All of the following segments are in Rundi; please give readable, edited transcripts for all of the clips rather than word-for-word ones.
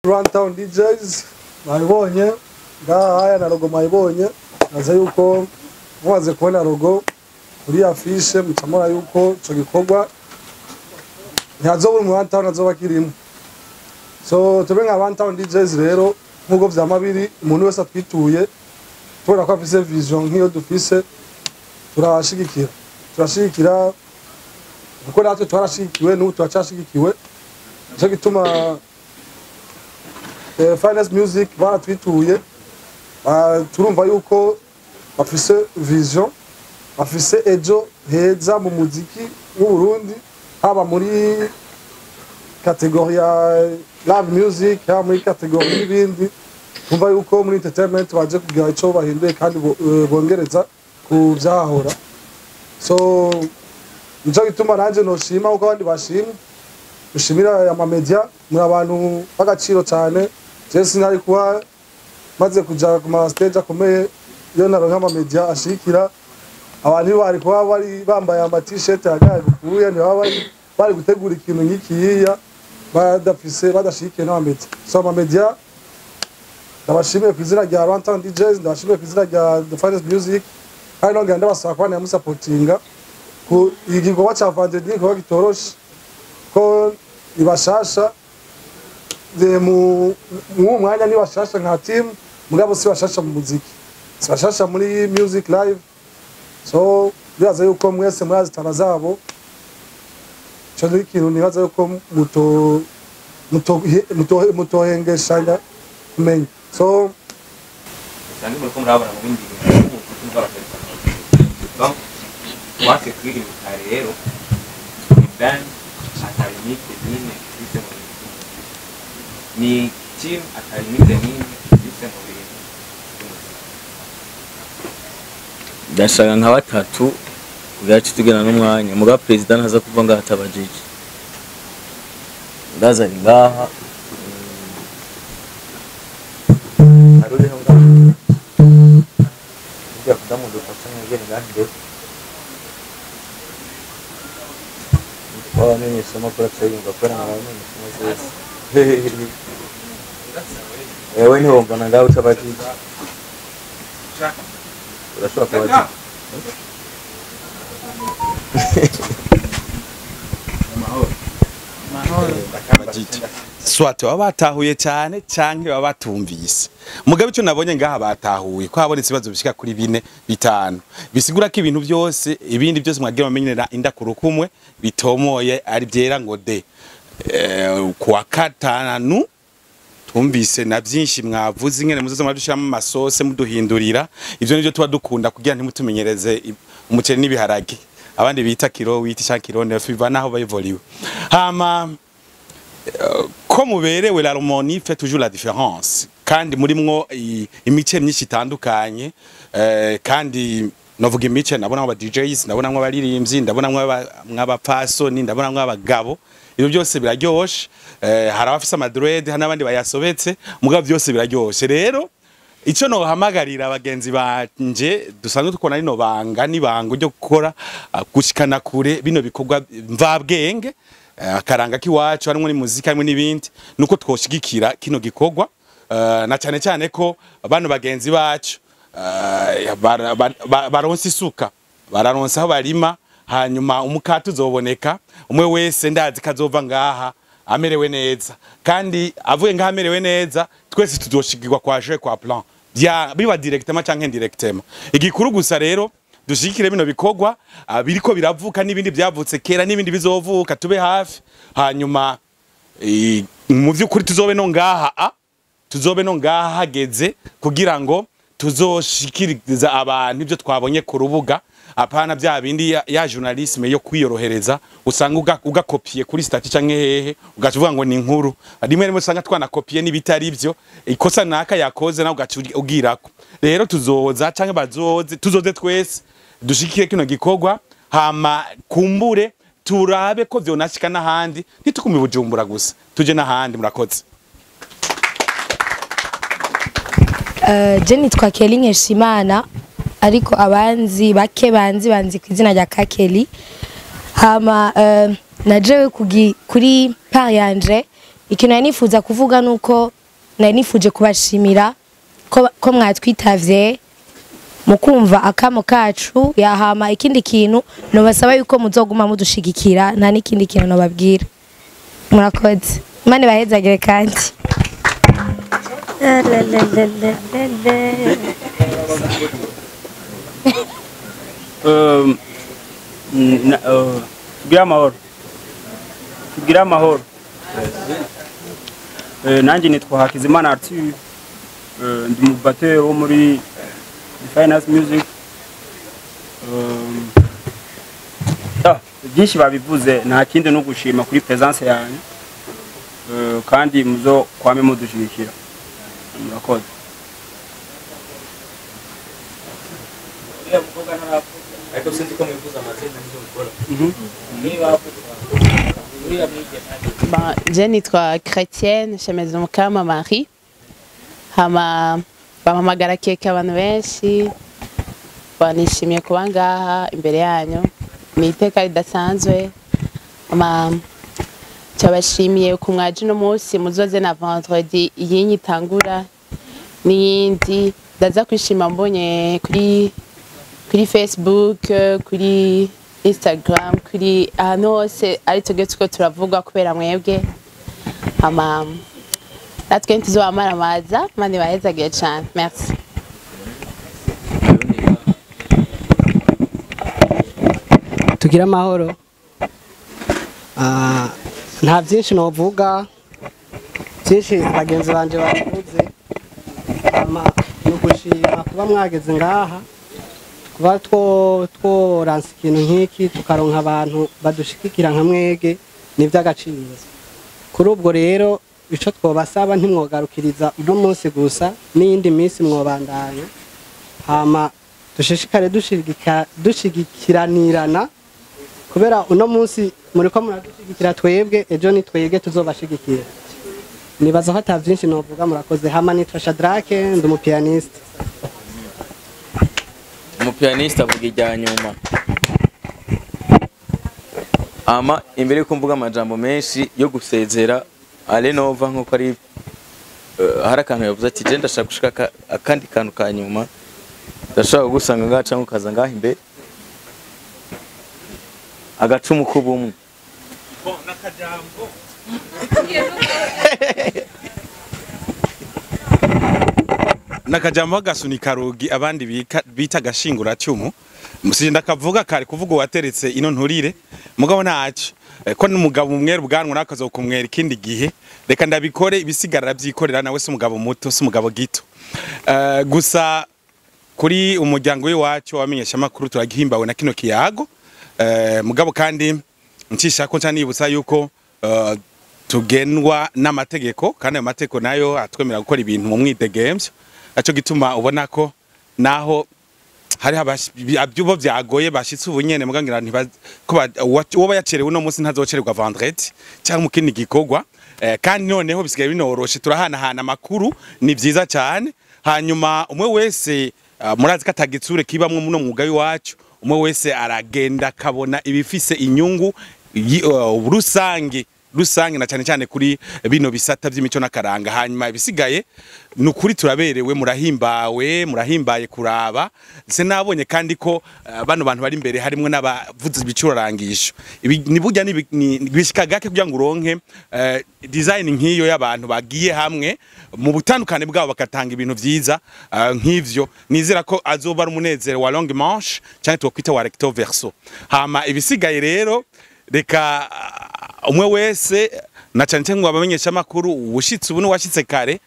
Runtown DJs mwabibonye ngaha, haya na logo mwabibonye. Naza yuko mumaze kubona logo kuri affiche, mucamora yuko ico gikorwa ntihazobura umu Runtown azoba kirimo. So tube nka Runtown DJs rero, nkuko vyama biri, umuntu wese atwituye tubona ko afise vision nk'iyo dufise, turashigikira, turashigikira, kuko natwe twarashigikiwe, n'ubu turacashigikiwe. Nico gituma Finest Music baratwituye, turumva yuko bafise vision, bafise ejo heza mu muziki w'u Burundi, haba muri catégorie ya live music, haba muri catégorie y'ibindi. Twumva yuko muri entertainment baje kugira ico bahinduye kandi bongereza ku vyahahora. So nico gituma nanje noshima kuko abandi bashimye, dushimira ama media, muri abantu b'agaciro cyane. Je sinari kuba maze kuja ku ma stage akomeye iyo naronka ama media ashikira abantu. Bari kuba bari bambaye ama t-shirt agaye gukuye, ntibaba bari gutegura ikintu nk'ikiyiya badafise, badashikiye n'ama media. So ama media ndabashimiye ku izina rya Runtown DJs, ndabashimiye ku izina rya The Finest Music, kandi nongera ndabasaba kuba musapotinga ku igikorwa ca vendredi. Igikorwa gitoroshe ko ni bashasha mu mwuwo mwanya, ni bashasha nka team, mugabo si bashasha mu muziki, si bashasha muri music live. So bibaza yuko mwese murazi talent zabo. Ico ni ikintu nibaza yuko mutohengeshanya kumenya. So Usanga muriko murabona mu bindi bintu by'umuziki bw'abaperezida. Donc twase kwirimika rero ni band ata limite n'imwe ifise mu bintu by'umuziki, ni team ata limite n'imwe ifise mu bintu by'umuziki. Ndashaka nka batatu kugira ngo tugena n'umwanya, muga perezida ntaza kuva ngaha atabajije. Ndaza ari ngaha. Hari uriho ngaha burya kudamudufasha mwegere ngaha imbere, wabamenyesha amakuru aca yumva kubera nkabamenyesha wese. Ewe ntiwumva ngaho utabajije, urashobora kubajije. Soit baba batahuye cyane canke baba batumvise, mugabo icyo nabonye ngaha batahuye ko habonetse ibibazo bishika kuri bine, bitanu, bisigura ko ibintu byose, ibindi byose mwagira bamenyera inda ku rukumwe bitomoye ari byera ngo de. Kuwa gatanu twumvise na byinshi mwavuze ingene muzoza muradushiramo amasose muduhindurira. Ivyo nivyo tuba dukunda kugira ntimutumenyereze umuceri n'ibiharage, abandi bita kilo 8 canke kilo 9, biva naho bayivoliwe. Hama ko muberewe, l'harmonie fait toujours la différence, kandi murimwo imice myinshi itandukanye. Kandi novuga imice, ndabona aba DJs, ndabona abaririmbyi, ndabona mw'abapfasoni, ndabona mw'abagabo. Ibyo byose biraryoshe. Hari abafise ama dread, hari n'abandi bayasobetse, mugabo byose biraryoshe. Rero icyo nohamagarira abagenzi banje dusanzwe dukora rino banga n'ibango ryo gukora, gushikana kure bino bikorwa mvabwenge, akaranga k'iwacu, harimo n'imuzika, harimo n'ibindi, nuko twoshigikira kino gikorwa, na cyane cyane ko bano bagenzi bacu baronse isuka, bararonse aho barima, hanyuma umukate uzoboneka. Umwe wese ndazi kazova ngaha amerewe neza, kandi avuye ngaha amerewe neza, twese tuzoshigirwa kwa jeu kwa plan bya biba directement canke indirectement. Igikuru gusa rero dushigikire bino bikorwa biriko biravuka n'ibindi byavutse kera n'ibindi bizovuka, tube hafi. Hanyuma mu vy'ukuri tuzobe no ngaha hageze kugira ngo tuzoshikiriza abantu ibyo twabonye ku rubuga, apana bya bindi ya journalisme yo kwiyorohereza, usanga ugakopiye kuri statut canke hehe, ugaca uvuga ngo ni inkuru. Rimwe rimwe usanga twanakopiye n'ibitari byo, ikosa naka yakoze nawe ugaca ugirako. Rero tuzoza canke bazoze, tuzoze twese dushikire kino gikorwa, hama kumbure turabe ko vyonashika n'ahandi, ntitukume Bujumbura gusa, tuje n'ahandi. Murakoze. Je nitwa Kelly Nkeshimana, ariko abanzi bake banzi ku izina rya Kakeli. Hama na jewe kuri part yanje Ikintu nari nifuza kuvuga nuko nari nifuje kubashimira ko mwatwitavye mukumva akamo kacu. Yahama ikindi kintu nobasaba yuko muzoguma mudushigikira, nta n'ikindi kintu nobabwira. Murakoze, Imana ibahezagire kandi. Tugire amahoro, tugire amahoro. Nanjye nitwa Hakizimana Arthur, ndi umubateri wo muri Finance Music. Byinshi babivuze, nta kindi no gushima kuri presence yanyu, kandi muzo kwame mudushigikira. Murakoze. Ariko sinzi ko mwifuza amazina n'ibyo mukora. Niba uriya mwigeme. Bon, je nitwa Chrétienne Shemezumukama Marie. Hama bampamagara keke abantu benshi. Banishimiye kuba ngaha imbere yanyu. Ni iteka ridasanzwe. Hama cyabashimiye ku mwaje no munsi, muzoze na vendredi iyinyi itangura n'iyindi. Ndaza kwishima mbonye kuri Facebook, kuri Instagram, kuri ahantu hose ari twebwe turiko turavuga kubera mwebwe. Hama natwe ntituzobamaramaza, Imana ibahezagiye cane. Merci. Tugire amahoro. Nta byinshi novuga, byinshi bagenzi banje bavuze. Hama ni ugushima kuba mwageze ngaha, kuba tworanse ikintu nk'iki tukaronka abantu badushigikira nka mwege, ni iby'agaciro. Kuri ubwo rero ico twobasaba, ntimwogarukiriza uno munsi gusa, n'iyindi minsi mwobandanya. Hama dushishikare dushigikiranirana, kubera uno munsi muriko muradushigikira twebwe, ejo ni twebwe tuzobashigikira. Nibaza ko ata byinshi novuga, murakoze. Hama nitwa Shadrake, ndi umupianiste. Umupianiste avuga irya nyuma. Ama imbere yuko mvuga amajambo menshi yo gusezera, Alenova nkuko ari hari akantu yavuze ati je ndashaka gushika akandi kantu ka nyuma, ndashaka kugusanga ngaha canke ukaza ngaha imbere, agacumu k'ubumwe. Nakajambo gasunika rugi abandi bita gashingura cyumu, musije ndakavuga kare kuvuga wateretse ino nturire, mugabo ntaco ko n'umugabo umwera ubwanwa nakazokumwera ikindi gihe, reka ndabikore ibisigara byikorera nawe, si umugabo muto, si umugabo gito. Gusa kuri umuryango w'iwacu wamenyesha makuru turagihimbawe na kino kiyago. Mugabo kandi ncisha ko nca nibutsa yuko tugenwa n'amategeko, kandi ayo mategeko nayo atwemera gukora ibintu mu mwidegemvyo. Aco gituma ubona ko naho hari abyubo byagoye bashitse ubu nyene, mugangira ko uwo yacerewe uno munsi ntazocererwa vendredi cyangwa mu kindi gikorwa. Kandi noneho bisigaye binoroshe, turahanahana amakuru, ni vyiza cyane. Hanyuma umwe wese murazi ko atagitsure kibamwo muno mwuga w'iwacu, umwe wese aragenda akabona ibifise inyungu rusange na cyane cyane kuri bino bisata by'imico n'akaranga. Hanyuma ibisigaye ni ukuri turaberewe, murahimbawe, murahimbaye kuraba. Se nabonye kandi ko bano bantu bari imbere harimwo n'abavuze ibicurarangisho. Ibi ni burya ni bishika gake kugira ngo uronke design nk'iyo y'abantu bagiye hamwe mu butandukane bwabo bakatanga ibintu vyiza nk'ivyo. Nizera ko azoba ari umunezero wa longue manche cyangwa twokwita wa recto verso. Hama ibisigaye rero reka umwe wese na cyane cyane ngo abamenyesha makuru ubushitse ubu n'uwashitse kare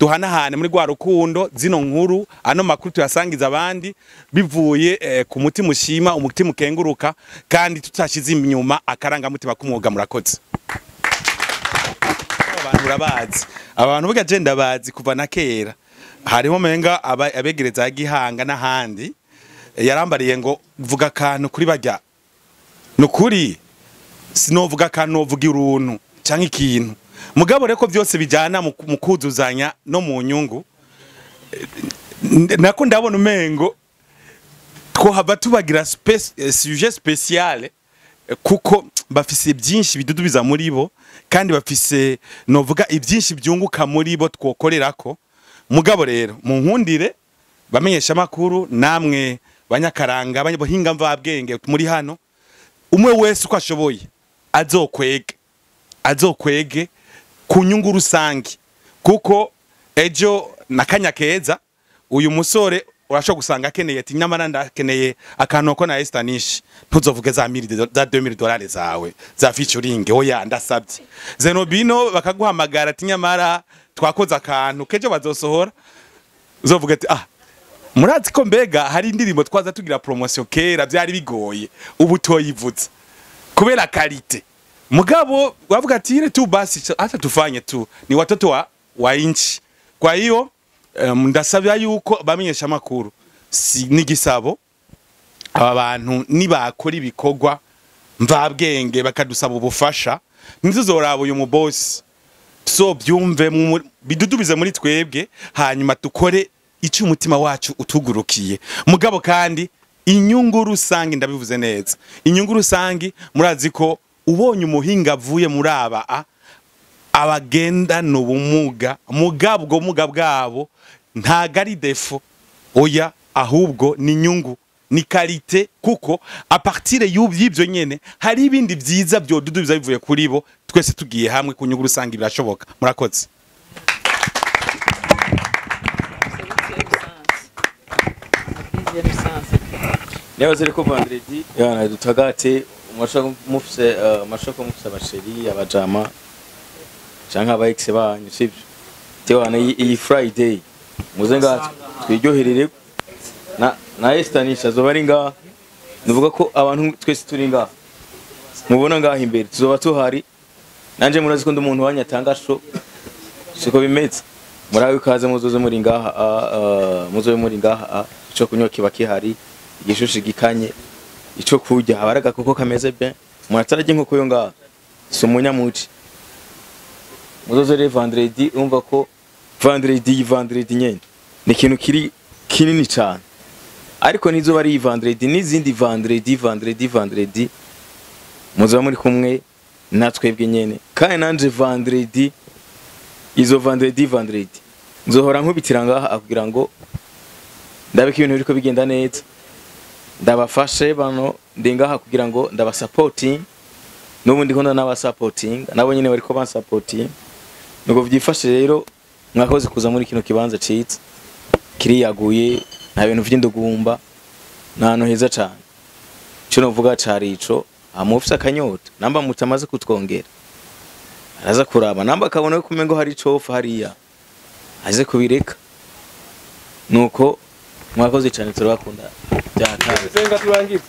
duhanahane muri rwa rukundo zino nkuru, ano makuru tuyasangiza abandi bivuye ku mutima ushima, umutima ukenguruka, kandi tutashize inyuma akarangamutima k'umwuga. Murakoze. Abantu urabazi, abantu burya je ndabazi kuva na kera, hariho menga abegereza ya Gihanga n'ahandi yarambariye ngo vuga akantu kuri barya. Nukuri sinovuga akantu, novuga iruntu canke ikintu, mugabo reko byose bijyana mu kuzuzanya no mu nyungu. Nako ndabona umengo twohava tubagira sujet spécial kuko bafise byinshi bidudubiza muri bo, kandi bafise novuga ibyinshi byunguka muri bo twokorerako. Mugabo rero mu nkundire bamenyesha makuru namwe banyakaranga abanyabuhinga mvabwenge muri hano, umwe wese uko ashoboye azokwege ku nyungu rusange, kuko ejo nakanya keza uyu musore urashobora gusanga akeneye ati nyamara ndakeneye akantu ko na Estanish, ntuzovuge za $2000 zawe za featuring, oya ndasabye. Zenobino bakaguhamagara ati nyamara twakoze akantu kejo bazosohora, uzovuga ati ah murazi ko mbega hari indirimbo twaza tugira promotion kera byari bigoye ubu toyivutse kubera qualité. Mugabo wavuga ati ile tu basi hata tufanye tu ni watoto wa inchi. Kwa hiyo ndasabya yuko bamenyesha makuru si nigisabo aba bantu nibakora ibikorwa mvabwenge bakadusaba ubufasha, ntituzoraba uyu mu boss so byumve bidudubize muri twebwe, hanyuma dukore icyo umutima wacu utugurukiye. Mugabo kandi inyungu rusange, ndabivuze neza, inyungu rusange murazi ko ubonye umuhinga avuye muri aba abagenda n'ubumuga, mugabo ubwo bumuga bwabo ntago ari defo, oya, ahubwo ni inyungu, ni qualité, kuko a partir y'ibyo nyene hari ibindi byiza byodudubiza bivuye kuri bo. Twese tugiye hamwe ku nyungu rusange birashoboka. Murakoze. Niba ko vendredi yana dutagate mashaka mufise mashaka mufise abasheri abajama canke aba ex banyu, sivyo? Tewana iyi Friday muze ngaha twiryoherere na Estanisha azoba ari ngaha. Nuvuga ko abantu twese turi ngaha mubona ngaha imbere tuzoba tuhari. Nanje murazi ko ndi umuntu wanyatanga show, siko bimeze. Murabe ikaze muzoze muri ngaha, muzobe muri ngaha, ico kunywa kiba kihari, igishushe gikanye, ico kurya habaraga kuko kameze bien. Muratarye inkoko yo ngaha si umunyamuci. Muzoze rero vendredi, umva ko vendredi nyene ni ikintu kiri kinini cyane, ariko nizo bari vendredi n'izindi vendredi muzoba muri kumwe natwebwe nyene. Kandi nanje vendredi izo vendredi nzohora nkubitira ngaha kugira ngo ndabike ibintu biriko bigenda neza, ndabafashe bano ndi ngaha kugira ngo ndabasupporting, n'ubundi ko ndabasupporting nabo nyene bariko bansupporting. Nuko vyifashe rero mwakoze kuza muri kino kibanza ciza kiriyaguye, nta bintu vy'indugumba, nta hantu heza cane. Ico novuga cari ico, amufise akanyota namba mutamaze kutwongera araza kuraba, namba akabona ko umengo hari icofa hariya aze kubireka. Nuko mwakoze cyane, turabakunda byataye. Senga turangize.